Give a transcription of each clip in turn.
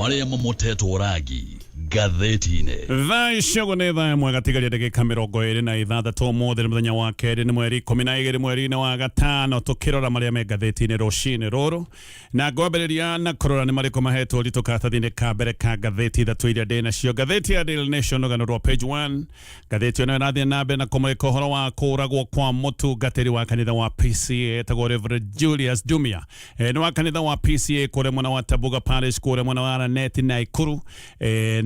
Marĩa mamotetwo rangi ngathĩti-inĩ. Thaa icio ũguo nĩ thaa ĩmwe gatigaria ndagĩka 26. Ũmũthĩ nĩ mũthenya wa kerĩ, nĩ mweri 12 mweri-inĩ wa gatano, tũkĩrora marĩa me ngathĩti-inĩ rũcinĩ rũrũ, na ngwambĩrĩria na kũrora nĩ marĩkũ mahetwo ũritũ karatathi-inĩ ka mbere ka ngathĩti ithatũ iria ndĩ nacio. Ngathĩti ya Daily Nation, rũgano rwa page 1. Ngathĩti ĩno ĩrathiĩ na mbere na kũmũrĩka ũhoro wa kũũragwo kwa mũtungatĩri wa kanitha wa PCA etagwo Reverend Julius Jumia. Nĩ wa kanitha wa PCA kũrĩa mwena wa Tabuga Parish kũrĩa mwena wa Raneti Naikuru.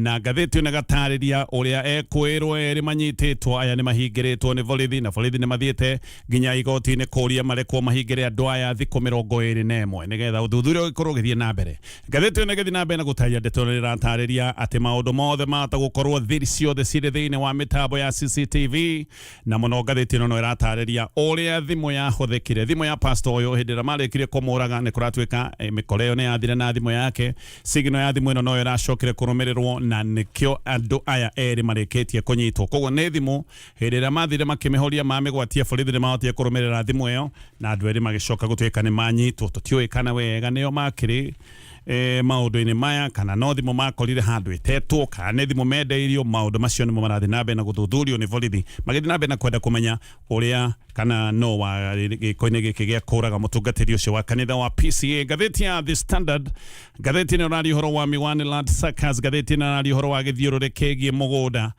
Na ngathĩti ĩno ĩgatarĩria ũrĩa ekwĩrwo erĩ manyitĩtwo aya nĩ mahingĩrĩtwo nĩ borithi, na borithi nĩ mathiĩte nginya igoti-inĩ kũria marekwo mahingĩre andũ aya thikũ 21 nĩgetha ũthuthuria ũgĩkorwo ũgĩthiĩ na mbere. Ngathĩti ĩno ĩgĩthiĩ na mbere na gũtarĩria ndeto ĩno ĩratarĩria atĩ maũndũ mothe mahota gũkorwo thiri ciothe cirĩ thĩinĩ wa mĩtambo ya CCTV, na mũno ngathĩti ĩno no ĩratarĩria ũrĩa thimũ yahũthĩkire, thimũ ya pastor ũyũ hĩndĩ ĩrĩa marĩkirie kũmũraga. Nĩ kũratuĩka mĩkora ĩyo nĩ yathire na thimũ yake. Signal ya thimũ ĩno noyo ĩracokire kũrũmĩrĩrwo, na nĩkĩo andũ aya erĩ marĩkĩtie kũnyitwo. Koguo nĩ thimũ hĩndĩ ĩrĩa mathire makĩmĩhoria mamĩgwatia, borithi nĩ mahotire kũrũmĩrĩra thimũ ĩyo na andũ erĩ magĩcoka gũtuĩka nĩ manyitwo. Tũtiũĩ kana wega nĩo makĩrĩ maũndũ-inĩ maya, kana no thimũ makorire handũ ĩtetwo, kana nĩ thimũ mendeirio. Maũndũ macio nĩmo marathiĩ na mbere na gũthuthurio nĩ borithi, magĩthiĩ na mbere na kwenda kũmenya ũrĩa kana no wa gĩko-inĩ gĩkĩ gĩa kũraga mũtungatĩri ũcio wa kanitha wa PCA. Ngathĩti ya The Standard, ngathĩti ĩno ĩraria ũhoro wa Miwani Land Suckers. Ngathĩti ĩno ĩraria ũhoro wa gĩthiũrũrĩ kĩgiĩ mũgũnda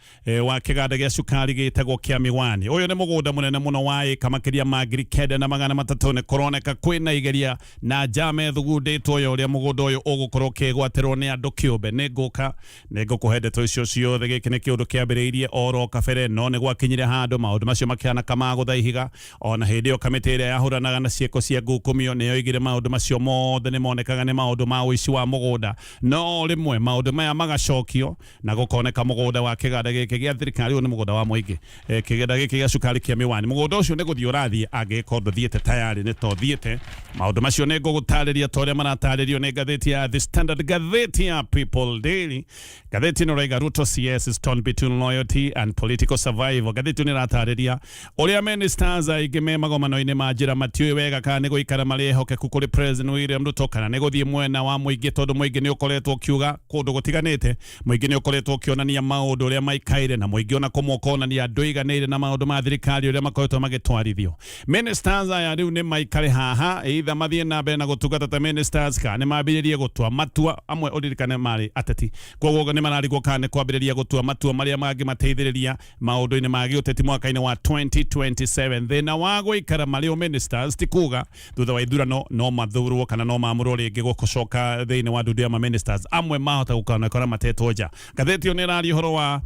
wa kĩganda gĩa cukari gĩtagwo kĩa Miwani. Ũyũ nĩ mũgũnda mũnene mũno wa ĩka makĩria ma 9300. Nĩ kũroneka kwĩna igeria na njama ĩthugundĩtwo ya ũrĩa mũgũnda ũyũ ũgũkorwo ũkĩgwatĩrwo nĩ andũ kĩũmbe. Nĩ ngũka nĩ ngũkũhe ndeto icio ciothe. Gĩkĩ nĩ kĩũndũ kĩambĩrĩirie oro kabere, no nĩ gwakinyire handũ maũndũ macio makĩhana kamagũtha ihiga. Ona hĩndĩ ĩyo kamĩtĩ ĩrĩa yahũranaga na ciĩko cia ngukumio nĩ yoigire maũndũ macio mothe nĩ monekaga nĩ maũndũ ma ũici wa mũgũnda. No rĩmwe maũndũ maya magacokio na gũkoneka mũgũnda wa kĩganda gĩkĩ gĩa thirikari, ũyũ nĩ mũgũnda wa mũingĩ, kĩganda gĩkĩ gĩa cukari kĩa Miwani, mũgũnda ũcio nĩ gũthiĩ ũrathiĩ, angĩgĩkorwo ndũthiĩte tayarĩ nĩ ta ũthiĩte. Maũndũ macio nĩ ngũgũtarĩria ta ũrĩa maratarĩrio nĩ ngathĩti ya The Standard. Ngathĩti ya People Daily, ngathĩti ĩno ĩraiga Ruto CS is torn between loyalty and political survival. Ngathĩti ĩno ĩratarĩria ũrĩa ministers aingĩ me magomano-inĩ ma njĩra matiũĩ wega kana nĩ gũikara marĩ ehokeku kũrĩ President William Ruto kana nĩ gũthiĩ mwena wa mũingĩ, tondũ mũingĩ nĩ ũkoretwo ũkiuga kũndũ gũtiganĩte, mũingĩ nĩ ũkoretwo ũkĩonania maũndũ ũrĩa maikaire, na mũingĩ ona kũmwe ũkonania ndũiganĩire na maũndũ ma thirikari ũrĩa makoretwo magĩtwarithio. Ministers aya rĩu nĩ maikare haha, either mathiĩ na mbere na gũtungata ta ministers kana nĩ mambĩrĩrie gũtua matua amwe. Ũririkane marĩ ateti, koguo nĩ mararigwo kana nĩ kwambĩrĩria gũtua matua marĩa mangĩmateithĩrĩria maũndũ-inĩ ma gĩũteti mwaka-inĩ wa 2027. Thĩna wa gũikara marĩ o ministers ti kuga thutha wa ithurano no mathurwo kana no mamũrwo rĩngĩ gũcoka thĩinĩ wa ndundu ya ma ministers. Amwe mahota gũkonekana matetwo nja. Ngathĩti ĩyo nĩ ĩraria ũhoro wa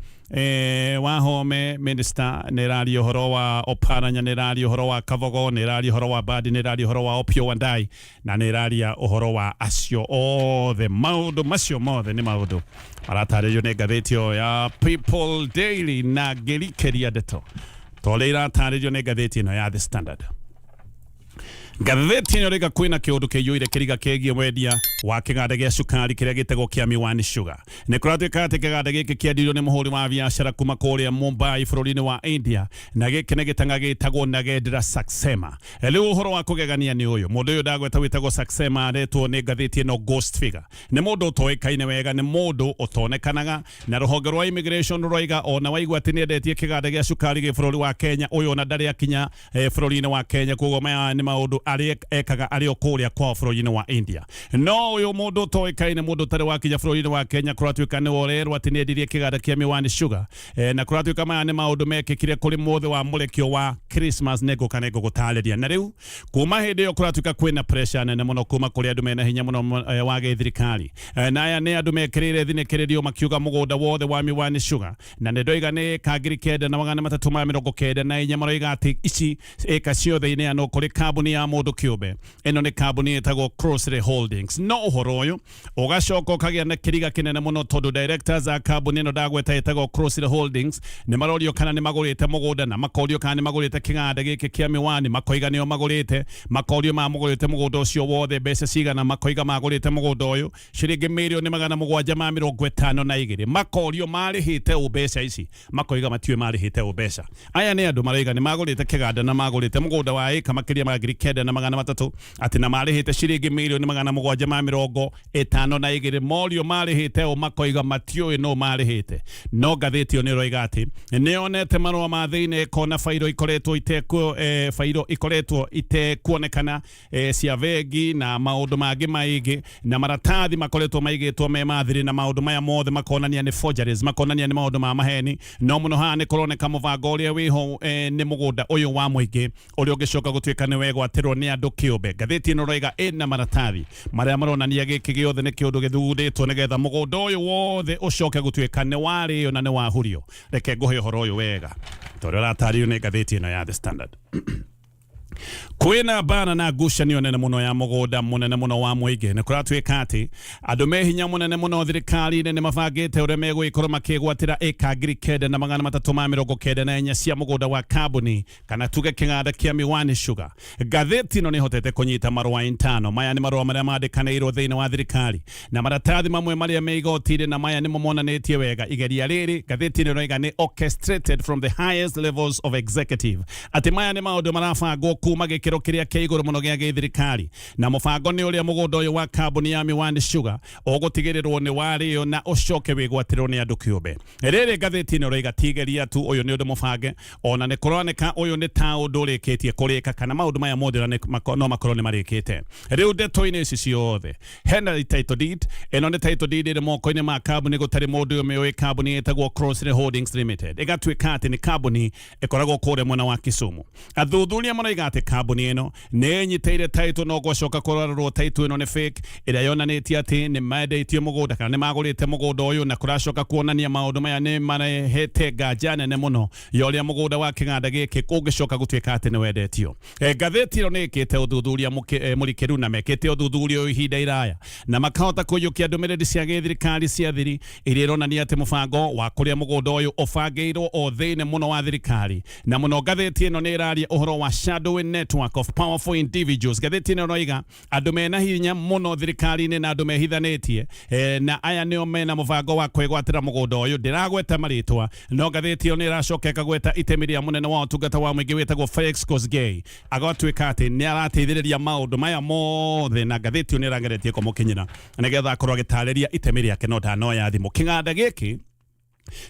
Wahome minister, nĩ ĩraria ũhoro wa Oparanya, nĩ ĩraria ũhoro wa Kavogo, nĩ ĩraria ũhoro wa Mbadi, nĩ ĩraria ũhoro wa Opiyo Wandayi, na nĩ ĩraria ũhoro wa acio othe. Maũndũ macio mothe nĩ maũndũ maratarĩrio nĩ ngathĩti ĩyo ya People Daily, na ngĩrikĩria ndeto ta ũrĩa iratarĩrio nĩ ngathĩti ĩno ya The Standard. Ngathĩti ĩno rĩga kwĩna kĩũndũ kĩiyũire kĩriga kĩgiĩ wendia wa kĩganda gĩa cukari kĩrĩa gĩtagwo kĩa Miwani Sugar. Nĩ kũratuĩka atĩ kĩganda gĩkĩ kĩendirio nĩ mũhũri wa biacara kuma kũrĩa Mumbai bũrũri-inĩ wa India, na gĩkĩ nĩ gĩtang'a gĩtagwo Nagendra Saxena. Rĩu ũhoro wa kũgegania nĩ ũyũ, mũndũ ũyũ ndagweta wĩtagwo Saxena aretwo nĩ ngathĩti ĩno ghost figure. Nĩ mũndũ ũtoĩkaine wega, nĩ mũndũ ũtonekanaga, na rũhonge rwa immigration rũroiga ona waigua atĩ nĩendetie kĩganda gĩa cukari gĩ bũrũri wa Kenya, ũyũ ona ndarĩ akinya bũrũri-inĩ wa Kenya. Koguo maya nĩ maũndũ arĩa ekaga arĩ o kũrĩa kwao bũrũri-inĩ wa India. No ũyũ mũndũ ũtoĩkaine, mũndũ ũtarĩ wakinya bũrũri-inĩ wa Kenya, kũratuĩka nĩwe ũrerwo atĩ nĩendirie kĩganda kĩa Miwani Sugar. Na kũratuĩka maya nĩ maũndũ mekĩkire kũrĩ mũthĩ wa mũrekio wa Christmas. Nĩ ngũka nĩ ngũgũtarĩria. Na rĩu kuma hĩndĩ ĩyo kũratuĩka kwĩna pressure nene mũno kuma kũrĩ andũ mena hinya mũno wa gĩthirikari. Na aya nĩ andũ mekĩrĩire thinĩkĩrĩrio makiuga mũgũnda wothe wa Miwani Sugar, na nĩ ndoiga nĩ ĩka 9394, maroiga atĩ ici ĩka ciothe ineanwo kũrĩ kambuni ya mũndũ kĩũmbe. Ĩno nĩ kambuni ĩtagwo Crossley Holdings. No ũhoro ũyũ ũgacoka ũkagĩa na kĩriga kĩnene mũno, tondũ directors a kambuni ĩno ndagweta ĩtagwo Crossley Holdings nĩ marorio kana nĩ magũrĩte mũgũnda, na makorio kana nĩ magũrĩte kĩganda gĩkĩ kĩa Miwani, makoiga nĩo magũrĩte. Makorio mamũgũrĩte mũgũnda ũcio wothe mbeca cigana, makoiga magũrĩte mũgũnda ũyũ ciringi 752,752. Makorio marĩhĩte ũ mbeca ici, makoiga matiũĩ marĩhĩte ũ mbeca. Aya nĩ andũ maroiga nĩ magũrĩte kĩganda na magũrĩte mũgũnda wa ĩka makĩria ma 9300, atĩ na marĩhĩte ciringi mirioni magana mũgwanja ma 552 morio marĩhĩte o makoiga matiũĩ no marĩhĩte. No ngathĩti ĩyo nĩ ĩroiga atĩ nĩ yonete marũa ma thĩinĩ ĩkona bairo ikoretwo itekuo bairo ikoretwo itekuonekana cia bengi na maũndũ mangĩ maingĩ na maratathi makoretwo maigĩtwo me mathiri, na maũndũ maya mothe makonania nĩ forgeries, makonania nĩ maũndũ ma maheni. No mũno haha nĩ kũroneka mũbango ũrĩa wĩho nĩ mũgũnda ũyũ wa mũingĩ ũrĩa ũngĩcoka gũtuĩka nĩ wegwatĩrwo nĩ andũ kĩũmbe. Ngathĩti ĩno ĩroiga ĩna maratathi marĩa maronania gĩkĩ gĩothe nĩ kĩũndũ gĩthugundĩtwo nĩgetha mũgũnda ũyũ wothe ũcoke gũtuĩka nĩ warĩo na nĩ wahurio. Reke ngũhe ũhoro ũyũ wega tondũ ũratarĩrio nĩ ngathĩti ĩno ya The Standard. Kwĩna mbara na ngucanio nene mũno ya mũgũnda mũnene mũno wa mũingĩ. Nĩ kũratuĩka atĩ andũ me hinya mũnene mũno thirikari-inĩ nĩ mabangĩte ũrĩa megũgĩkorwo makĩgwatĩra ĩka 9394 cia mũgũnda wa kambuni kana tuge kĩganda kĩa Miwani Sugar. Ngathĩti ĩno nĩ ĩhotete kũnyita marũa intano. Maya nĩ marũa marĩa mandĩkanĩirwo thĩinĩ wa thirikari na maratathi mamwe marĩa me igoti-inĩ, na maya nĩmo monanĩtie wega igeria rĩrĩ. Ngathĩti ĩno ĩroiga nĩ orchestrated from the highest levels of executive, atĩ maya nĩ maũndũ marabangwo kuma gĩkĩro kĩrĩa kĩa igũrũ mũno gĩa gĩthirikari, na mũbango nĩ ũrĩa mũgũnda ũyũ wa kambuni ya Miwani Sugar ũgũtigĩrĩrwo nĩ warĩo na ũcoke wĩgwatĩrwo nĩ andũ kĩũmbe. Rĩrĩ ngathĩti ĩno ĩroiga ti igeria tu, ũyũ nĩ ũndũ mũbange, ona nĩ kũroneka ũyũ nĩ ta ũndũ ũrĩkĩtie kũrĩka, kana maũndũ maya mothe no makorwo nĩ marĩkĩte. Rĩu ndeto-inĩ ici ciothe hena title deed. Ĩno nĩ title deed ĩrĩ moko-inĩ ma kambuni gũtarĩ mũndũ ũmĩũĩ, kambuni ĩtagwo Crossley Holdings Limited. Ĩgatuĩka atĩ nĩ kambuni ĩkoragwo kũrĩa mwena wa Kisumu. Athuthuria maroiga atĩ kambuni ĩno nĩ ĩnyitĩire title, no gwacoka kũrorwo title ĩno nĩ fake, ĩrĩa yonanĩtie atĩ nĩ mendetio mũgũnda kana nĩ magũrĩte mũgũnda ũyũ, na kũracoka kuonania maũndũ maya nĩ marehete nganja nene mũno ya ũrĩa mũgũnda wa kĩganda gĩkĩ ũngĩcoka gũtuĩka atĩ nĩ wendetio. Ngathĩti ĩno nĩ ĩkĩte ũthuthuria mũrikĩru, na mekĩte ũthuthuria ũyũ ihinda iraya na makahota kũiyũkia ndũmĩrĩri cia gĩthirikari cia thiri iria ironania atĩ mũbango wa kũrĩa mũgũnda ũyũ ũbangĩirwo o thĩinĩ mũno wa thirikari. Na mũno ngathĩti ĩno nĩ ĩraria ũhoro wa shadowy network of powerful individuals. Ngathĩti ĩno ĩroiga andũ mena hinya mũno thirikari-inĩ na andũ mehithanĩtie, na aya nĩo mena mũbango wa kwĩgwatĩra mũgũnda ũyũ. Ndĩragweta marĩtwa, no ngathĩti ĩyo nĩ ĩracoka ĩkagweta itemi rĩa mũnene wa ũtungata wa mũingĩ wĩtagwo Felix Kosgei, agatuĩka atĩ nĩ arateithĩrĩria maũndũ maya mothe, na ngathĩti ĩyo nĩ ĩrageretie kũmũkinyĩra nĩgetha akorwo agĩtarĩria itemi rĩake, no ndanoya thimũ. Kĩganda gĩkĩ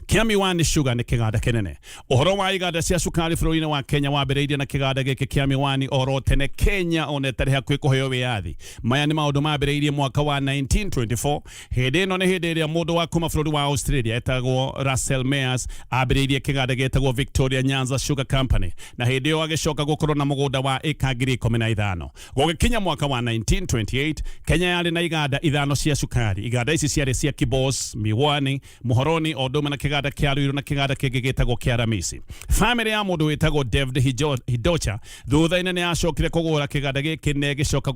kĩa Miwani Sugar nĩ kĩganda kĩnene. Ũhoro wa iganda cia cukari bũrũri-inĩ wa Kenya wambĩrĩirie na kĩganda gĩkĩ kĩa Miwani oro tene Kenya ona ĩtarĩ hakuhĩ kũheo wĩyathi. Maya nĩ maũndũ mambĩrĩirie mwaka wa 1924. Hĩndĩ ĩno nĩ hĩndĩ ĩrĩa mũndũ wa kuma bũrũri wa Australia etagwo Russell Mears ambĩrĩirie kĩganda gĩtagwo Victoria Nyanza Sugar Company, na hĩndĩ ĩyo agĩcoka gũkorwo na mũgũnda wa ĩka 15,000. Gũgĩkinya mwaka wa 1928, Kenya yarĩ na iganda 5 cia cukari. Iganda ici ciarĩ cia Kibos, Miwani, Muhoroni, o ũndũ ũmwe na kĩganda kĩa Ruiru na kĩganda kĩngĩ gĩtagwo kĩa Ramisi. Famĩlĩ ya mũndũ wĩtagwo David Hidocha thutha-inĩ nĩ yacokire kũgũra kĩganda gĩkĩ na ĩgĩcoka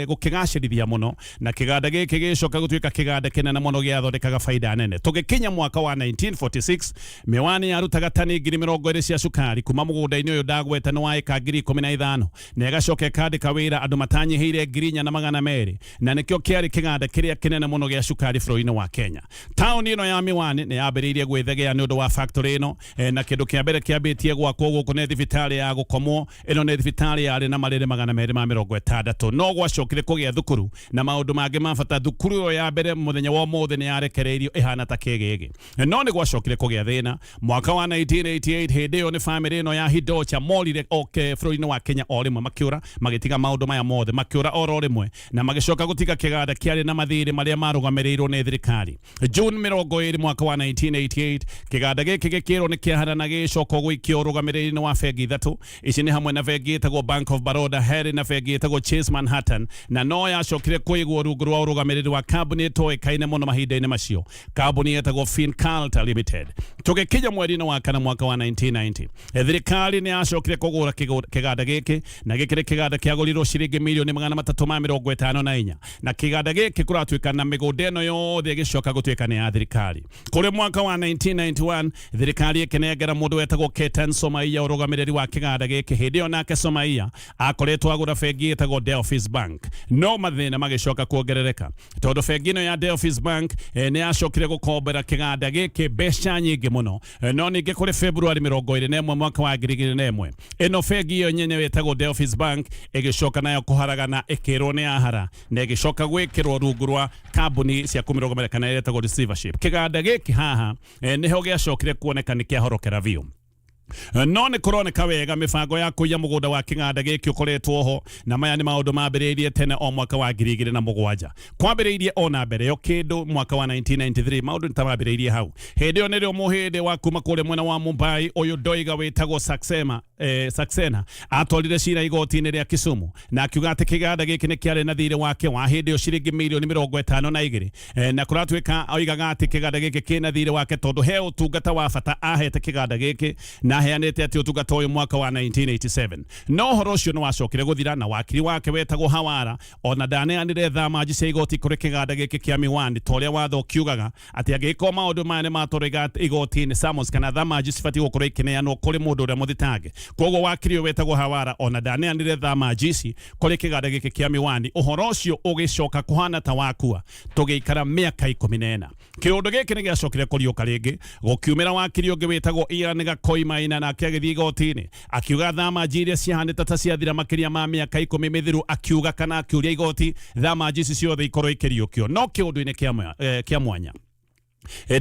gũkĩgacĩrithia mũno, na kĩganda gĩkĩ gĩgĩcoka gũtuĩka kĩganda kĩnene mũno gĩathondekaga baida nene. Tũgĩkinya mwaka wa 1946, Miwani yarutaga tani 20,000 cia cukari kuma mũgũnda-inĩ ũyũ ndagweta nĩ wa ĩka 15,000, na ĩgacoka ĩkandĩka wĩra andũ matanyihĩire 4,200, na nĩkĩo kĩarĩ kĩganda kĩrĩa kĩnene mũno gĩa cukari bũrũri-inĩ wa Kenya. Taũni ĩno ya Miwani nĩ yambĩrĩirie gwĩthegea nĩ ũndũ wa factory ĩno, na kĩndũ kĩa mbere kĩambĩtie gwakwo gũkũ nĩ thibitarĩ ya gũkomwo. Ĩno nĩ thibitarĩ yarĩ na marĩrĩ 260, no gwacokire kũgĩa thukuru na maũndũ mangĩ ma bata. Thukuru ĩyo ya mbere mũthenya wa ũmũthĩ nĩ yarekereirio ĩhana ta kĩgĩgĩ, no nĩ gwacokire kũgĩa thĩna mwaka wa 1988. Hĩndĩ ĩyo nĩ famĩlĩ ĩno ya Hidocha morire oke bũrũri-inĩ wa Kenya o rĩmwe, makĩũra magĩtiga maũndũ maya mothe, makĩũra oro rĩmwe na magĩcoka gũtiga kĩganda kĩarĩ na mathirĩ marĩa marũgamĩrĩirwo nĩ thirikari. June 20 mwaka wa 1988, kĩganda gĩkĩ gĩkĩrwo nĩ kĩahara na gĩgĩcoka gũikio ũrũgamĩrĩri-inĩ wa bengi 3. Ici nĩ hamwe na bengi ĩtagwo Bank of Baroda, harĩ na bengi ĩtagwo Chase Manhattan, na no yacokire kũigwo rungu rwa ũrũgamĩrĩri wa kambuni ĩtoĩkaine mũno mahinda-inĩ macio, kambuni ĩtagwo Fincult Limited. Tũgĩkinya mweri-inĩ wa kana mwaka wa 1990, thirikari nĩ yacokire kũgũra kĩganda gĩkĩ, na gĩkĩ nĩ kĩganda kĩagũrirwo ciringi mirioni 354, na kĩganda gĩkĩ kũratuĩka na mĩgũnda ĩno yothe ĩgĩcoka gũtuĩka nĩ ya thirikari. Kũrĩ mwaka wa 1991 thirikari ĩkĩnengera mũndũ wetagwo Ketan Somaia ũrũgamĩrĩri wa kĩganda gĩkĩ. Hĩndĩ ĩyo nake Somaia akoretwo agũra bengi ĩtagwo Delphis Bank, no mathĩna magĩcoka kuongerereka tondũ bengi ĩno ya Delphis Bank nĩ yacokire gũkombera kĩganda gĩkĩ mbeca nyingĩ mũno. No ningĩ kũrĩ February 21 mwaka wa 2001 ĩno bengi ĩyo nyenyewe ĩtagwo Delphis Bank ĩgĩcoka nayo kũharagana, ĩkĩrwo nĩ yahara na ĩgĩcoka gwĩkĩrwo rungu rwa kambuni cia kũmĩrũgamĩrĩra kana ĩrĩa ĩtagwo receivership. Kĩganda gĩkĩ haha nĩho gĩacokire kuoneka nĩ kĩahorokera biũ. No nĩ kũroneka wega mĩbango ya kũiya mũgũnda wa kĩganda gĩkĩ ũkoretwo ho, na maya nĩ maũndũ mambĩrĩirie tene o mwaka wa 2007, kwambĩrĩirie ona mbere yo kĩndũ mwaka wa 1993. Maũndũ nĩ ta mambĩrĩirie hau. Hĩndĩ ĩyo nĩrĩo mũhĩndĩ wa kuma kũrĩa mwena wa Mumbai ũyũ ndoiga wĩtagwo Saxena, Saxena atwarire cira igoti-inĩ rĩa Kisumu na akiuga atĩ kĩganda gĩkĩ nĩ kĩarĩ na thirĩ wake wa hĩndĩ ĩyo ciringi mirioni 52, na kũratuĩka oigaga atĩ kĩganda gĩkĩ kĩna thirĩ wake tondũ he ũtungata wa bata ahete kĩganda gĩkĩ na aheanĩte atĩ ũtungata ũyũ mwaka wa 1987. No ũhoro ũcio nĩ wacokire gũthira na wakiri wake wetagwo Hawara ona ndaneanire thamaji cia igoti kũrĩ kĩganda gĩkĩ kĩa Miwani ta ũrĩa watho ũkiugaga atĩ angĩkorwo maũndũ maya nĩ matwarwo igoti-inĩ, summons kana thamaji cibatiĩ gũkorwo ikĩneanwo kũrĩ mũndũ ũrĩa mũthitange. Koguo wakiri ũyũ wetagwo Hawara ona ndaneanire thamaji ici kũrĩ kĩganda gĩkĩ kĩa Miwani. Ũhoro ũcio ũgĩcoka kũhana ta wakua tũgĩikara mĩaka 14. Kĩũndũ gĩkĩ nĩ gĩacokire kũriũka rĩngĩ gũkiumĩra wakiri ũngĩ wĩtagwo Ian Gakoi Maina, nake agĩthiĩ igoti-inĩ akiuga thamaji iria ciahanĩte ta ciathira makĩria ma mĩaka 10 mĩthiru, akiuga kana akiũria igoti thamaji ici ciothe ikorwo ikĩriũkio. No kĩũndũ-inĩ kĩa mwanya,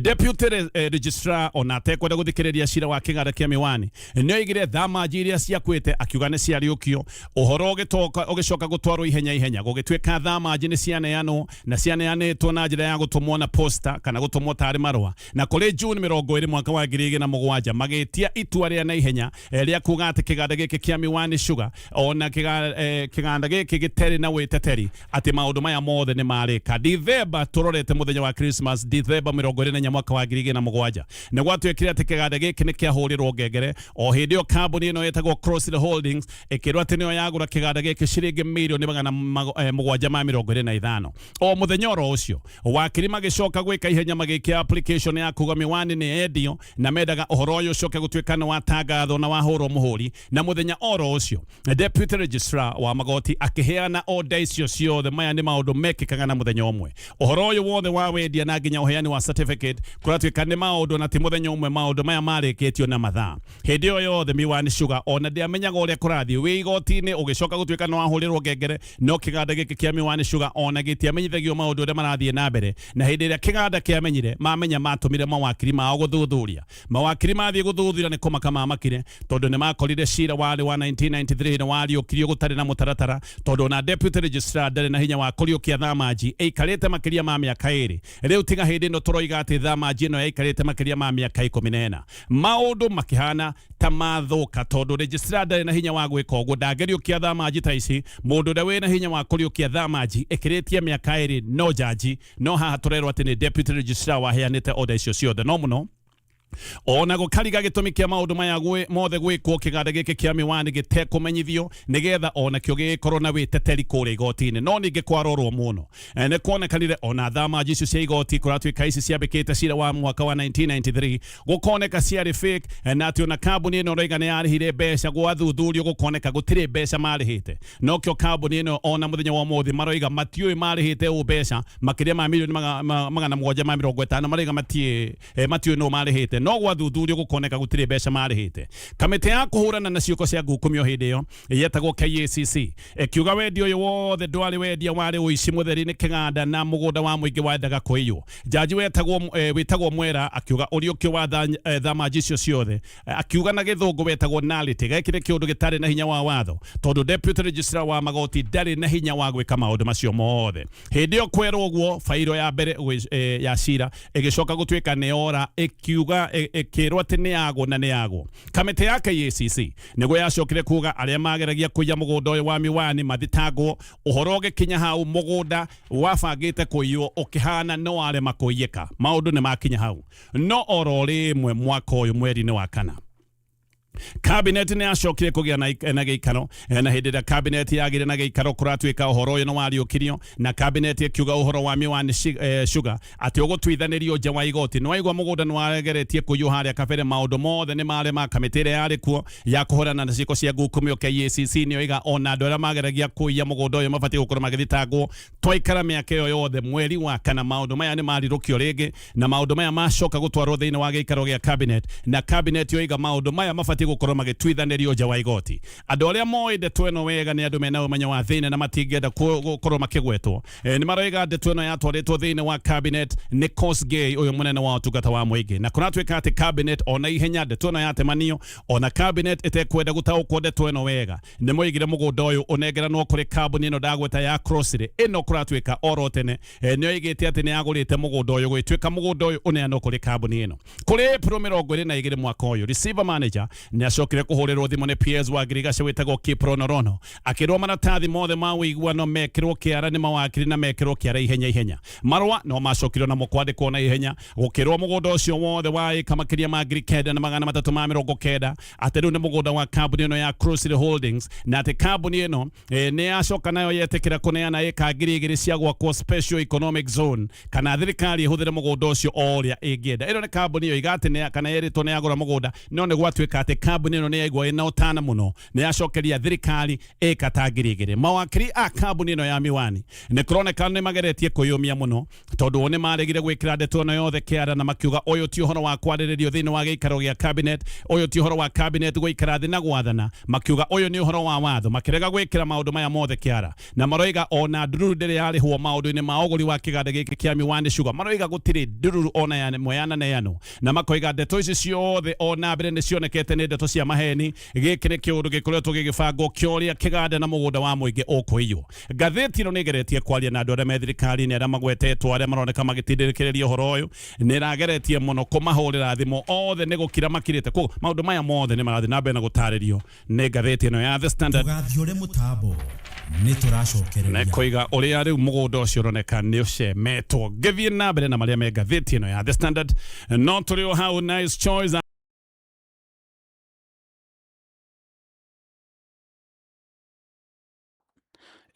Deputy Registrar ona atekwenda gũthikĩrĩria cira wa kĩganda kĩa Miwani nĩ oigire thamaji iria ciakuĩte akiuga nĩ ciariũkio. Ũhoro ũgĩcoka gũtwarwo ihenya ihenya gũgĩtuĩka thamaji nĩ cianeanwo na cianeanĩtwo na njĩra ya gũtũmwo na posta kana gũtũmwo tarĩ marũa. Na kũrĩ June 20 mwaka wa 2007 magĩtia itua rĩa naihenya rĩa kuga atĩ kĩganda gĩkĩ kĩa Miwani Sugar ona kĩganda gĩkĩ gĩtarĩ na wĩteteri atĩ maũndũ maya mothe nĩ marĩka. Dithemba tũrorete mũthenya wa Christmas, Dithemba 24 mwaka wa 2007 nĩ gwatuĩkire atĩ kĩganda gĩkĩ nĩ kĩahũrĩrwo ngengere. O hĩndĩ ĩyo kambuni ĩno ĩtagwo Cross Holdings ĩkĩrwo atĩ nĩyo yagũra kĩganda gĩkĩ ciringi mirioni 725. O mũthenya oro ũcio wakiri magĩcoka gwĩka ihenya magĩkia application ya kuga Miwani nĩ yendio na mendaga ũhoro ũyũ ũcoke gũtuĩka nĩ watangathwo na wahũrwo mũhũri. Na mũthenya oro ũcio Deputy Registrar wa magoti akĩheana order icio ciothe. Maya nĩ maũndũ mekĩkaga na mũthenya ũmwe. Ũhoro ũyũ wothe wa wendia na nginya ũheani wa certificate kũratuĩka nĩ maũndũ na ti mũthenya ũmwe, maũndũ maya marĩkĩtio na mathaa. Hĩndĩ ĩyo yothe Miwani Sugar ona ndĩamenyaga ũrĩa kũrathiĩ wĩ igoti-inĩ, ũgĩcoka gũtuĩka nĩ wahũrĩrwo ngengere. No kĩganda gĩkĩ kĩa Miwani Sugar ona gĩtiamenyithagio maũndũ ũrĩa marathiĩ na mbere. Na hĩndĩ ĩrĩa kĩganda kĩamenyire, mamenya matũmire mawakiri mao gũthuthuria. Mawakiri mathiĩ gũthuthuria nĩ kũmaka mamakire tondũ nĩ makorire cira warĩ wa 1993 nĩ wariũkirio gũtarĩ na mũtaratara, tondũ ona Deputy Registrar ndarĩ na hinya wa kũriũkia thamaji ĩikarĩte makĩria ma mĩaka 2. Rĩu tiga hĩndĩ ĩno tũroiga atĩ thamaji ĩno yaikarĩte makĩria ma mĩaka 14. Maũndũ makĩhana ta mathũka tondũ registrar ndarĩ na hinya wa gwĩka ũguo, ndangĩriũkia thamaji ta ici. Mũndũ ũrĩa wĩna hinya wa kũriũkia thamaji ĩkĩrĩtie mĩaka 2 no jaji, no haha tũrerwo atĩ nĩ Deputy Registrar waheanĩte order icio ciothe. No mũno ona gũkariga gĩtũmi kĩa maũndũ maya mothe gwĩkwo kĩganda gĩkĩ kĩa Miwani gĩtekũmenyithio nĩgetha onakĩo gĩgĩkorwo na wĩteteri kũrĩa igoti-inĩ. No ningĩ kwarorwo mũno, nĩ kuonekanire ona thamaji icio cia igoti kũratuĩka ici ciambĩkĩte cira wa mwaka wa 1993 gũkoneka ciarĩ fake, na atĩ ona kambuni ĩno ũroiga nĩ yarĩhire mbeca, gwathuthurio gũkoneka gũtirĩ mbeca marĩhĩte. Nokĩo kambuni ĩno ona mũthenya wa ũmũthĩ maroiga matiũĩ marĩhĩte ũ mbeca makĩria ma mirioni 750, maroiga matiũĩ nũ marĩhĩte. No gwathuthurio gũkoneka gũtirĩ mbeca marĩhĩte. Kamĩtĩ ya kũhũrana na ciũko cia ngukumio hĩndĩ ĩyo yetagwo KACC ĩkiuga wendia ũyũ wothe ndwarĩ wendia, warĩ ũici mũtheri nĩ kĩganda na mũgũnda wa mũingĩ wendaga kũiywo. Jaji wĩtagwo Mwera akiuga ũriũkio wa thamaji icio ciothe, akiuga na gĩthũngũ wetagwo nullity, gĩkĩ nĩ kĩũndũ gĩtarĩ na hinya wa watho tondũ Deputy Registrar wa magoti ndarĩ na hinya wa gwĩka maũndũ macio mothe. Hĩndĩ ĩyo kwerwo ũguo, bairo ya mbere ya cira ĩgĩcoka gũtuĩka nĩ yora, ĩkiuga ĩkĩrwo atĩ nĩ yagwo na nĩ yagwo. Kamĩtĩ ya KACC nĩguo yacokire kuga arĩa mageragia kũiya mũgũnda ũyũ wa Miwani mathitangwo. Ũhoro ũgĩkinya hau mũgũnda wabangĩte kũiywo ũkĩhana no warema kũiyĩka. Maũndũ nĩ makinya hau. No oro rĩmwe mwaka ũyũ mweri-inĩ wa kana, Cabinet nĩ yacokire kũgĩa na gĩikaro, na hĩndĩ ĩrĩa cabinet yagĩire na gĩikaro kũratuĩka ũhoro ũyũ nĩ wariũkirio, na cabinet ĩkiuga ũhoro wa Miwani Sugar atĩ ũgũtuithanĩrio nja wa igoti. Nĩ waigua mũgũnda nĩ wageretie kũiywo harĩa kabere, maũndũ mothe nĩ marĩ ma kamĩtĩ ĩrĩa yarĩ kuo ya kũhũrana na ciĩko cia ngukumio KACC nĩyo iga ona andũ arĩa mageragia kũiya mũgũnda ũyũ mabatiĩ gũkorwo magĩthitangwo. Twaikara mĩaka ĩyo yothe, mweri wa kana maũndũ maya nĩ marirũkio rĩngĩ, na maũndũ maya macoka gũtwarwo thĩinĩ wa gĩikaro gĩa cabinet, na cabinet yoiga maũndũ maya mabatiĩ gũkorwo magĩtuithanĩrio nja wa igoti. Andũ arĩa moĩ ndeto ĩno wega nĩ andũ mena ũmenyo wa thĩinĩ na matingĩenda gũkorwo makĩgwetwo. Nĩ maroiga ndeto ĩno yatwarĩtwo thĩinĩ wa cabinet nĩ Kosgei ũyũ mũnene wa ũtungata wa mũingĩ, na kũratuĩka atĩ cabinet ona ihenya ndeto ĩno yatemanio, ona cabinet ĩtekwenda gũtaũkwo ndeto ĩno wega, nĩ moigire mũgũnda ũyũ ũnengeranwo kũrĩ kambuni ĩno ndagweta ya Crossrey. Ĩno kũratuĩka oro tene nĩ oigĩte atĩ nĩ yagũrĩte mũgũnda ũyũ, gwĩtuĩka mũgũnda ũyũ ũneanwo kũrĩ kambuni ĩno. Kũrĩ April 22 mwaka ũyũ, receiver manager nĩ acokire kũhũrĩrwo thimũ nĩ PS wa Ngirigaca wĩtagwo Kiprono Rono, akĩrwo maratathi mothe ma ũiguano mekĩrwo kĩara nĩ mawakiri na mekĩrwo kĩara ihenya ihenya. Marũa no macokirio namo kwandĩkwo na ihenya, gũkĩrwo mũgũnda ũcio wothe wa ĩka makĩria ma 9,390 atĩ rĩu nĩ mũgũnda wa kambuni ĩno ya Crossrey Holdings, na atĩ kambuni ĩno nĩ yacoka nayo yetĩkĩra kũneana ĩka 2,000 cia gwakwo special economic zone, kana thirikari ĩhũthĩre mũgũnda ũcio o ũrĩa ĩngĩenda. Ĩno nĩ kambuni ĩyo iga atĩ kana yerĩtwo nĩ yagũra mũgũnda, no nĩ gwatuĩka atĩ kambuni ĩno nĩ yaigua ĩna ũtana mũno, nĩ yacokeria thirikari ĩka ta 2,000. Mawakiri a kambuni ĩno ya Miwani nĩ kũroneka nĩ mageretie kwĩyũmia mũno, tondũ nĩ maregire gwĩkĩra ndeto ĩno yothe kĩara, na makiuga ũyũ ti ũhoro wa kwarĩrĩrio thĩinĩ wa gĩikaro gĩa cabinet, ũyũ ti ũhoro wa cabinet gũikara thĩ na gwathana, makiuga ũyũ nĩ ũhoro wa watho, makĩrega gwĩkĩra maũndũ maya mothe kĩara, na maroiga ona ndururu ndĩrĩ yarĩhwo maũndũ-inĩ ma ũgũri wa kĩganda gĩkĩ kĩa Miwani Sugar. Maroiga gũtirĩ ndururu ona ya ĩmwe yananeanwo, na makoiga ndeto ici ciothe ona mbere nĩ cionekete nĩ ndeto cia maheni. Gĩkĩ nĩ kĩũndũ gĩkoretwo gĩgĩbangwo kĩa ũrĩa kĩganda na mũgũnda wa mũingĩ ũkũiywo. Ngathĩti ĩno nĩ ĩgeretie kwaria na andũ arĩa me thirikari-inĩ, arĩa magwetetwo, arĩa maroneka magĩtindĩrĩkĩrĩria ũhoro ũyũ, nĩ ĩrageretie mũno kũmahũrĩra thimũ, othe nĩ gũkira makirĩte. Koguo maũndũ maya mothe nĩ marathiĩ na mbere na gũtarĩrio nĩ ngathĩti ĩno ya The Standard. Tũgathiore mũtambo nĩ tũracokereria. Nĩ kũiga ũrĩa rĩu mũgũnda ũcio ũroneka nĩ ũcemetwo. Ngĩthiĩ na mbere na marĩa me ngathĩti ĩno ya The Standard, no tũrĩ o hau Nice Choice.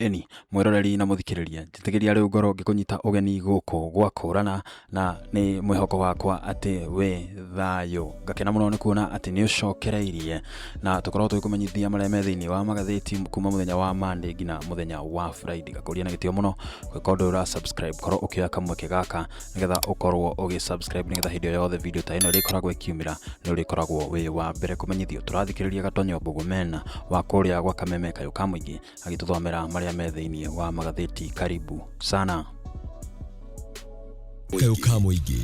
Ĩni mwĩroreri na mũthikĩrĩria, njĩtĩkĩria rĩu ngorwo ngĩkũnyita ũgeni gũkũ gwa kũrana, na nĩ mwĩhoko wakwa atĩ wĩ thayũ. Ngakena mũno nĩ kuona atĩ nĩ ũcokereirie, na tũkorwo tũgĩkũmenyithia marĩa me thĩinĩ wa magathĩti kuma mũthenya wa Monday nginya mũthenya wa Friday. Ngakũria na gĩtĩo mũno gwĩka ũndũ ũra subscribe, korwo ũkĩoya kamweke gaka nĩgetha ũkorwo ũgĩ subscribe, nĩgetha hĩndĩ o yothe video ta ĩno ĩrĩkoragwo ĩkiumĩra nĩ ũrĩkoragwo wĩ wa mbere kũmenyithio. Tũrathikĩrĩria Gatonyo Mbũgũmena wa kũrĩa gwa Kameme Kayũ ka Mũingĩ agĩtũthomera marĩa me thĩinĩ wa magathĩti. Karibu sana. Kayũ ka Mũingĩ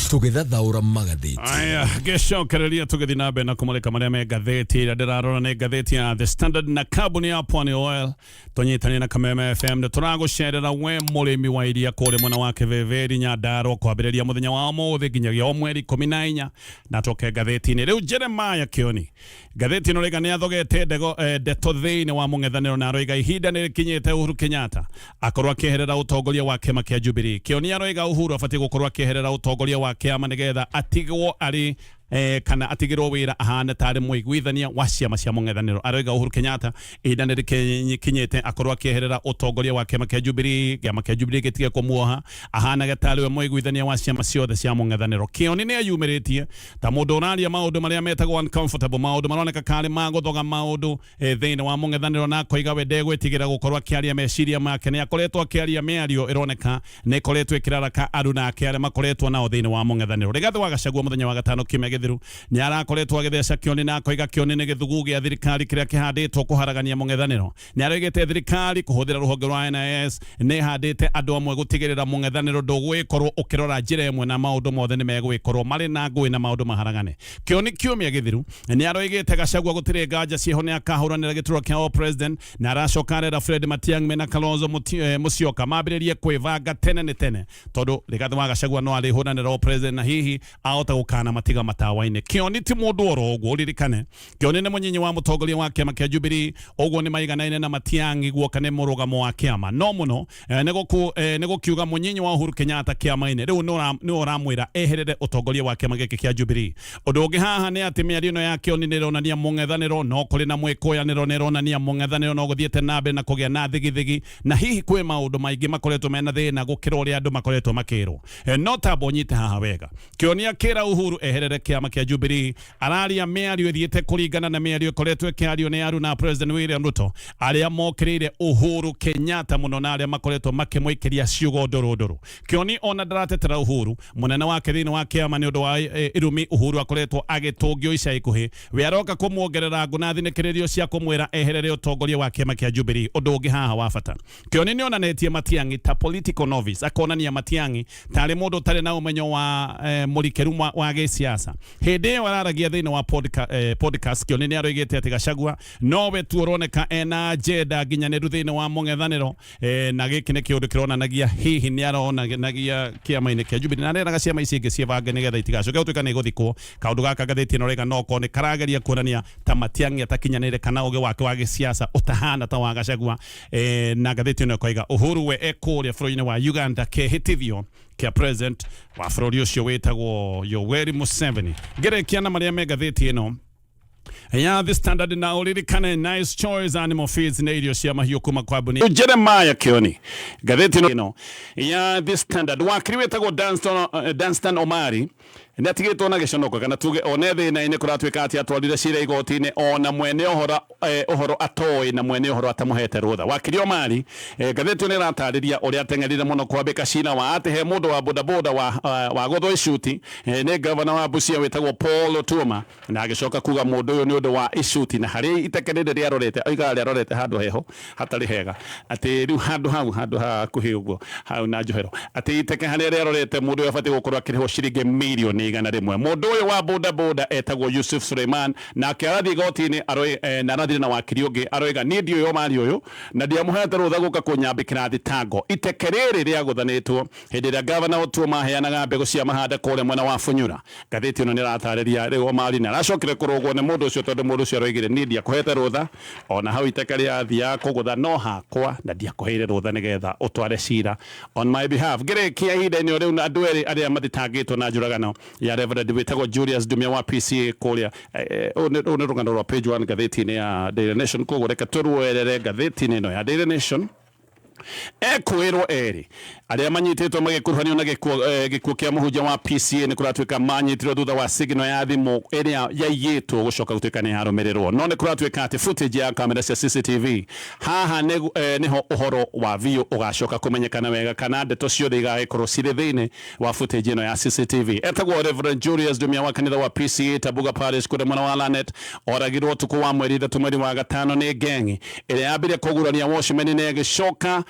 tũgĩthathaũra magathĩti. Aya, ngĩcokereria tũgĩthiĩ na mbere na kũmũrĩka marĩa me ngathĩti ĩrĩa ndĩrarora nĩ ngathĩti ya The Standard na kambuni ya Pwani Oil tũnyitanie na Kameme FM nĩ tũragũcerera we mũrĩmi wa iria kũrĩa mwena wa Kĩvĩvĩri Nyandarua kwambĩrĩria mũthenya wa ũmũthĩ nginyagia o mweri 14, na tũke ngathĩti-inĩ rĩu. Jeremiah Kĩoni, ngathĩti ĩno rĩga nĩ athogete ndeto thĩinĩ wa mũng'ethanĩro, na aroiga ihinda nĩ rĩkinyĩte Uhuru Kenyatta akorwo akĩeherera ũtongoria wa kĩama kĩa Jubilee. Kĩoni aroiga Uhuru abatiĩ gũkorwo akĩeherera ũtongoria wa kĩama nĩgetha atigwo arĩ kana atigĩrwo wĩra ahane tarĩ mũiguithania wa ciama cia mũng'ethanĩro. Aroiga Uhuru Kenyatta ihinda nĩ rĩkinyĩte akorwo akĩeherera ũtongoria wa kĩama kĩa Jubilee, kĩama kĩa Jubilee gĩtige kũmuoha, ahanage tarĩ we mũiguithania wa ciama ciothe cia mũng'ethanĩro. Kĩoni nĩ eyumĩrĩtie ta mũndũ ũraria maũndũ marĩa metagwo uncomfortable, maũndũ maroneka karĩ ma gũthoga maũndũ thĩinĩ wa mũng'ethanĩro, na akoiga we ndegwĩtigĩra gũkorwo akĩaria meciria make. Nĩ akoretwo akĩaria mĩario ĩroneka nĩ ĩkoretwo ĩkĩraraka aruna ake arĩa makoretwo nao thĩinĩ wa mũng'ethanĩro. Rigathĩ wa Gachagua mũthenya wa gatano kiumia gĩthiru nĩ arakoretwo agĩtheca Kĩoni, na akoiga Kĩoni nĩ gĩthugu gĩa thirikari kĩrĩa kĩhandĩtwo kũharagania mũng'ethanĩro. Nĩ aroigĩte thirikari kũhũthĩra rũhonge rwa NIS nĩ ĩhandĩte andũ amwe gũtigĩrĩra mũng'ethanĩro ndũgwĩkorwo ũkĩrora njĩra ĩmwe, na maũndũ mothe nĩ megwĩkorwo marĩ na ngũĩ na maũndũ maharagane. Kĩoni kiumia gĩthiru nĩ aroigĩte Gachagua gũtirĩ nganja ciĩho nĩ akahũranĩra gĩturwa kĩa o president, na aracoka arera Fred Matiang'i mena Kalonzo Musyoka mambĩrĩrie kwĩbanga tene nĩ tene, tondũ Rigathĩ wa Gachagua no arĩhũranĩra o president, na hihi ahota gũkana matiga mata. matawa-inĩ. Kĩoni ti mũndũ oro ũguo, ũririkane Kĩoni nĩ mũnyinyi wa mũtongoria wa kĩama kĩa Jubilee, ũguo nĩ maiganaine na Matiang'i guoka nĩ mũrũgamo wa kĩama. No mũno nĩ gũkiuga mũnyinyi wa Uhuru Kenyatta kĩama-inĩ rĩu nĩ ũramwĩra eherere ũtongoria wa kĩama gĩkĩ kĩa Jubilee. Ũndũ ũngĩ haha nĩ atĩ mĩario ĩno ya Kĩoni nĩ ĩronania mũng'ethanĩro no kũrĩ na mwĩkũyanĩro, nĩ ĩronania mũng'ethanĩro no gũthiĩte na mbere na kũgĩa na thigithigi, na hihi kwĩ maũndũ maingĩ makoretwo mena thĩna gũkĩra ũrĩa andũ makoretwo makĩrwo. No tamba ũnyite haha wega, Kĩoni akĩra Uhuru eherere kĩama kĩa Jubilee araria mĩario ĩthiĩte kũringana na mĩario ĩkoretwo ĩkĩario nĩ aruna a President William Ruto arĩa mokĩrĩire Uhuru Kenyatta mũno na arĩa makoretwo makĩmũikĩria ciugo ndũrũ ndũrũ. Kĩoni ona ndaratetera Uhuru mũnene wake thĩinĩ wa kĩama nĩ ũndũ wa irumi Uhuru akoretwo agĩtũngio ica ikuhĩ, we aroka kũmuongerera ngũ na thinĩkĩrĩrio cia kũmwĩra eherere ũtongoria wa kĩama kĩa Jubilee. Ũndũ ũngĩ haha wa bata, Kĩoni nĩ onanĩtie Matiang'i ta political novice, akonania Matiang'i tarĩ mũndũ ũtarĩ na ũmenyo wa mũrikĩru wa gĩsiasa. Hĩndĩ ĩyo araragia thĩinĩ wa podcast, Kĩoni nĩ aroigĩte atĩ Gachagua nowe tu ũroneka ena agenda nginyanĩru thĩinĩ wa mũng'ethanĩro, na gĩkĩ nĩ kĩũndũ kĩronanagia hihi nĩ aronanagia kĩama-inĩ kĩa Jubilee na areraga ciama ici ingĩ ciĩbange nĩgetha itigacoke gũtuĩka nĩ igũthikwo. Kaũndũ gaka ngathĩti ĩno rĩga no korwo nĩ karageria kuonania ta Matiang'i atakinyanĩire kana ũgĩ wake wa gĩsiasa ũtahana ta wa Gachagua. Na ngathĩti ĩno ĩkoiga Uhuru we ekũrĩa bũrũri-inĩ wa Uganda kehĩtithio kĩa president wa bũrũri ũcio wĩtagwo Yoweri Museveni. Ngĩrĩkia na marĩa me ngathĩti ĩno ya The Standard, na ũririkane Nice Choice Animal Feeds nĩ irio cia mahiũ kuma kambuni Jeremiah Kioni. Ngathĩti ĩno ya The Standard, wakiri wĩtagwo Danstan Omari nĩ atigĩtwo na gĩconoko, kana tuge one thĩna-inĩ. Kũratuĩka atĩ atwarire cira igoti-inĩ ona mwene ũhoro atoĩ na mwene ũhoro atamũhete rũtha. Wakiri Omari, ngathĩti ĩno ĩratarĩria ũrĩa ateng'erire mũno kwambĩka cira wa atĩ he mũndũ wa bodaboda wa gũthwo icuti nĩ gavana wa Busia wĩtagwo Paul Otuoma, na agĩcoka kuga mũndũ ũyũ nĩ ũndũ wa icuti na harĩa iteke rĩrĩ rĩarorete, oigaga rĩarorete handũ heho hatarĩ hega, atĩ rĩu handũ hau, handũ hakuhĩ ũguo hau na njohero, atĩ iteke harĩa rĩarorete, mũndũ ũyũ abatiĩ gũkorwo akĩrĩhwo ciringi mirioni 100. Mũndũ ũyũ wa bodaboda etagwo Yusuf Suleiman, nake arathiĩ igoti-inĩ na arathire na wakiri ũngĩ, aroiga niĩ ndiũĩ Omari ũyũ na ndiamũhete rũtha gũka kũnyambĩkĩra thitango. Iteke rĩrĩ rĩagũthanĩtwo hĩndĩ ĩrĩa gavana Otuoma aheanaga mbegũ cia mahanda kũrĩa mwena wa Funyura. Ngathĩti ĩno nĩ ĩratarĩria rĩu Omari nĩ aracokire kũrũgwo nĩ mũndũ ũcio, tondũ mũndũ ũcio aroigire niĩ ndiakũhete rũtha, ona hau iteke rĩathiaga kũgũtha no hakwa, na ndiakũheire rũtha nĩgetha ũtware cira on my behalf. Ngĩrĩkia ihinda-inĩ o rĩu, andũ erĩ arĩa mathitangĩtwo na njũragano ya Reverend wĩtagwo Julius Ndumia wa PCA kũrĩa, ũyũ nĩ rũgano rwa page 1 ngathĩti-inĩ ya Daily Nation, koguo reke tũruoerere ngathĩti-inĩ ĩno ya Daily Nation. Ekwĩrwo erĩ arĩa manyitĩtwo magĩkuruhanio na gĩkuũ kĩa mũhunjia wa PCA nĩ kũratuĩka manyitirwo thutha wa signal ya thimũ ĩrĩa yaiyĩtwo gũcoka gũtuĩka nĩ yarũmĩrĩrwo. No nĩ kũratuĩka atĩ footage ya kamera cia CCTV haha nĩho ũhoro wa biũ ũgacoka kũmenyekana wega, kana ndeto ciothe igagĩkorwo cirĩ thĩinĩ wa footage ĩno ya CCTV. Etagwo Reverend Julius Ndumia wa kanitha wa PCA Tabuga Parish kũrĩa mwena wa Lanet, oragirwo ũtukũ wa mweri 3 mweri wa gatano nĩ ngengi ĩrĩa yambire kũgurania watchman na ĩgĩcoka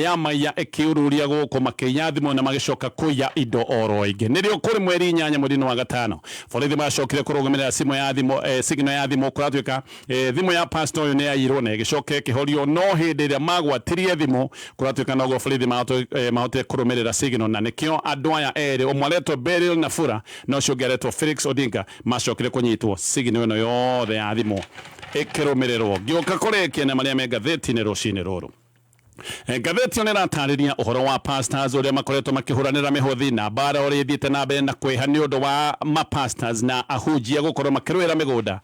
yamaiya ĩkĩururia gũkũ, makĩiya thimũ na magĩcoka kũiya indo oro ingĩ. Nĩrĩo kũrĩ mweri 8 mweri-inĩ wa gatano borithi macokire kũrũgamĩrĩra simũ ya thimũ, signal ya thimũ. Kũratuĩka thimũ ya pastor ũyũ nĩ yaiyirwo na ĩgĩcoka ĩkĩhorio, no hĩndĩ ĩrĩa magwatirie thimũ, kũratuĩka noguo borithi mahotire kũrũmĩrĩra signal, na nĩkĩo andũ aya erĩ, ũmwe aretwo Beryl Nafura na ũcio ũngĩ aretwo Felix Odinga, macokire kũnyitwo signal ĩno yothe ya thimũ ĩkĩrũmĩrĩrwo. Ngĩũka kũrĩkia na marĩa me ngathĩti-inĩ rũcinĩ rũrũ, ngathĩti ĩyo nĩ ĩratarĩria ũhoro wa pastors ũrĩa makoretwo makĩhũranĩra mĩhothi na mbara ũrĩa ĩthiĩte na mbere na kwĩha nĩ ũndũ wa mapastors na ahunjia gũkorwo makĩrũĩra mĩgũnda,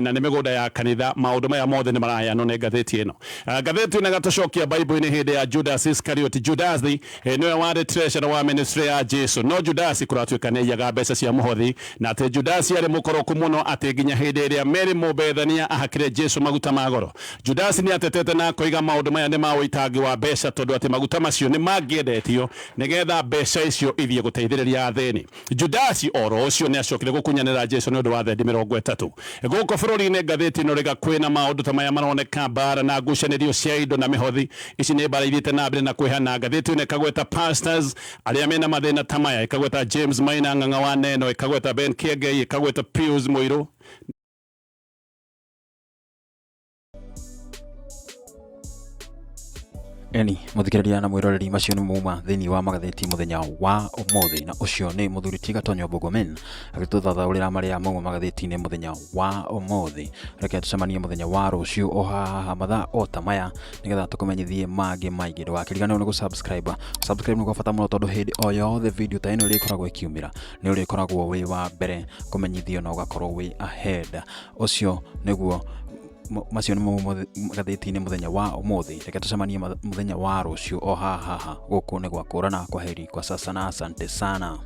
na nĩ mĩgũnda ya kanitha. Maũndũ maya mothe nĩ maraheanwo nĩ ngathĩti ĩno. Ngathĩti ĩno ĩgatũcokia Bible-inĩ hĩndĩ ya Judas Iscariot. Judas nĩwe warĩ treasurer wa ministry ya Jesu, no Judas kũratuĩka nĩ aiyaga mbeca cia mũhothi, na atĩ Judas arĩ mũkoroku mũno atĩ nginya hĩndĩ ĩrĩa Mary Mũbethania ahakire Jesu maguta ma goro, Judas nĩ atetete na akoiga maũndũ maya nĩ ma ũitangi wa mbeca, tondũ atĩ maguta macio nĩ mangĩendetio nĩgetha mbeca icio ithiĩ gũteithĩrĩria athĩni. Judas oro ũcio nĩ acokire gũkunyanĩra Jesu nĩ ũndũ wa thendi 30. Gũkũ bũrũri-inĩ, ngathĩti ĩno rĩga kwĩna maũndũ ta maya maroneka, mbara na ngucanĩrio cia indo na mĩhothi. Ici nĩ mbara ithiĩte na mbere na kwĩhana. Ngathĩti ĩno ĩkagweta pastors arĩa mena mathĩna ta maya, ĩkagweta James Maina Ng'ang'a wa Neno, ĩkagweta Ben Kiengei, ĩkagweta Pius Mũirũ. Eni mũthikĩrĩria na mwĩroreri, macio nĩ mauma thĩinĩ wa magathĩti mũthenya wa ũmũthĩ, na ũcio nĩ mũthuri ti Gatonyo Murkomen agĩtũthathaũrĩra marĩa mauma magathĩti-inĩ mũthenya wa ũmũthĩ. Reke tũcemanie mũthenya wa rũciũ o haha mathaa o ta maya, nĩgetha tũkũmenyithie mangĩ maingĩ. Ndũgakĩriganĩrwo nĩ gũ-subscribe. Subscribe nĩ kwa bata mũno, tondũ hĩndĩ o yothe video ta ĩno ĩrĩkoragwo ĩkiumĩra, nĩ ũrĩkoragwo wĩ wa mbere kũmenyithio na ũgakorwo wĩ ahead. Ũcio nĩguo macio nĩ magathĩti-inĩ mũthenya wa ũmũthĩ. Reke tũcemanie mũthenya wa rũciũ o haha haha. Gũkũ nĩ gwa Kũrana. Kwaheri kwa sasa na asante sana.